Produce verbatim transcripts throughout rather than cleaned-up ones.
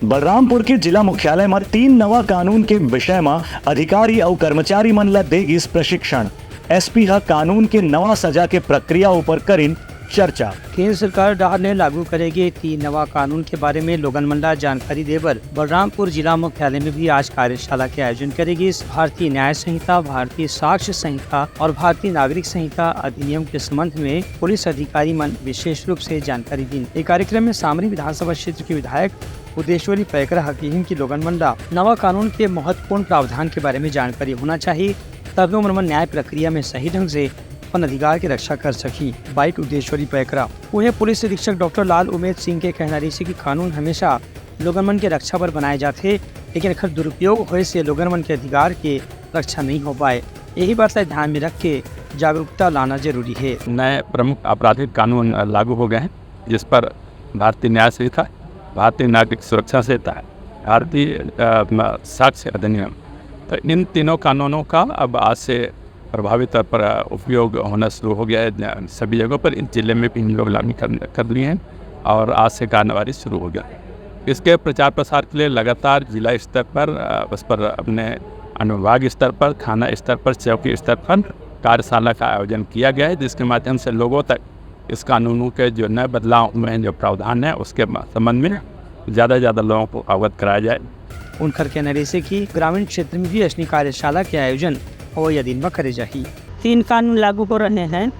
बलरामपुर के जिला मुख्यालय म तीन नवा कानून के विषय म अधिकारी अउ कर्मचारी मन ल दे गिस प्रशिक्षण। एसपी ह कानून के नवा सजा के प्रक्रिया ऊपर करिन चर्चा। केंद्र सरकार डहार ले लागू करे गे तीन नवा कानून के बारे में लोगन मन ला जानकारी दे बर बलरामपुर जिला मुख्यालय में भी आज कार्यशाला के आयोजन करे गिस। भारतीय न्याय संहिता, भारतीय साक्ष्य संहिता और भारतीय नागरिक संहिता अधिनियम के संबंध में पुलिस अधिकारी मन विशेष रूप से जानकारी दीन। ये कार्यक्रम में सामरी विधानसभा क्षेत्र के विधायक उदेश्वरी पैकरा ह किहिन कि लोगन मन ला नवा कानून के महत्वपूर्ण प्रावधान के बारे में जानकारी होना चाहिए, तभी ओमन मन न्याय प्रक्रिया में सही ढंग से अपन अधिकार के रक्षा कर सकही। बाइट उदेश्वरी पैकरा। उहे पुलिस अधीक्षक डॉक्टर लाल उमेद सिंह के कहना रहिसे कि कानून हमेशा लोगन मन के रक्षा बर बनाए जाथे, लेकिन एखर दुरुपयोग होए से लोगन मन के अधिकार के रक्षा नहीं हो पाए। यही बात ला ध्यान में रख के जागरूकता लाना जरूरी है। नए प्रमुख आपराधिक कानून लागू हो गए हैं, जिस पर भारतीय न्याय संहिता, भारतीय नागरिक सुरक्षा संहिता, भारतीय, अ, म-, साक्ष्य अधिनियम। तो इन तीनों कानूनों का अब आज से प्रभावी तौर पर, अ, उपयोग होना शुरू हो गया है, अ, सभी जगहों पर। इन जिले में भी हम लोग लागू कर, कर लिए हैं और आज से कार्रवाई शुरू हो गया। इसके प्रचार प्रसार के लिए लगातार जिला स्तर पर, अ, उस पर अपने अनुभाग स्तर पर, थाना स्तर पर, चौकी स्तर पर कार्यशाला का आयोजन किया गया है, जिसके माध्यम से लोगों तक इस कानूनों के जो नए बदलाव हुए हैं, जो प्रावधान है, उसके संबंध में ज़्यादा से ज़्यादा लोगों को अवगत कराया जाए। उनकर कहना रहिसे कि ग्रामीण क्षेत्र में भी अइसने कार्यशाला के आयोजन अवइया दिन म करे जाही। तीन कानून लागू हो रहे हैं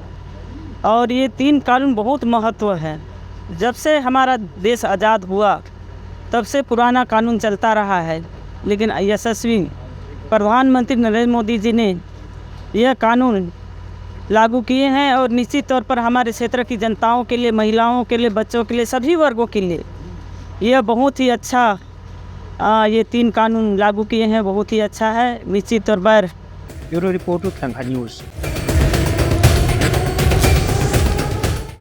और ये तीन कानून बहुत महत्व है। जब से हमारा देश आज़ाद हुआ, तब से पुराना कानून चलता रहा है, लेकिन यशस्वी प्रधानमंत्री नरेंद्र मोदी जी ने यह कानून लागू किए हैं और निश्चित तौर पर हमारे क्षेत्र की जनताओं के लिए, महिलाओं के लिए, बच्चों के लिए, सभी वर्गों के लिए यह बहुत ही अच्छा, आ, ये तीन कानून लागू किए हैं, बहुत ही अच्छा है। निश्चित तौर पर ब्यूरो रिपोर्ट, उत्तराखंड न्यूज़।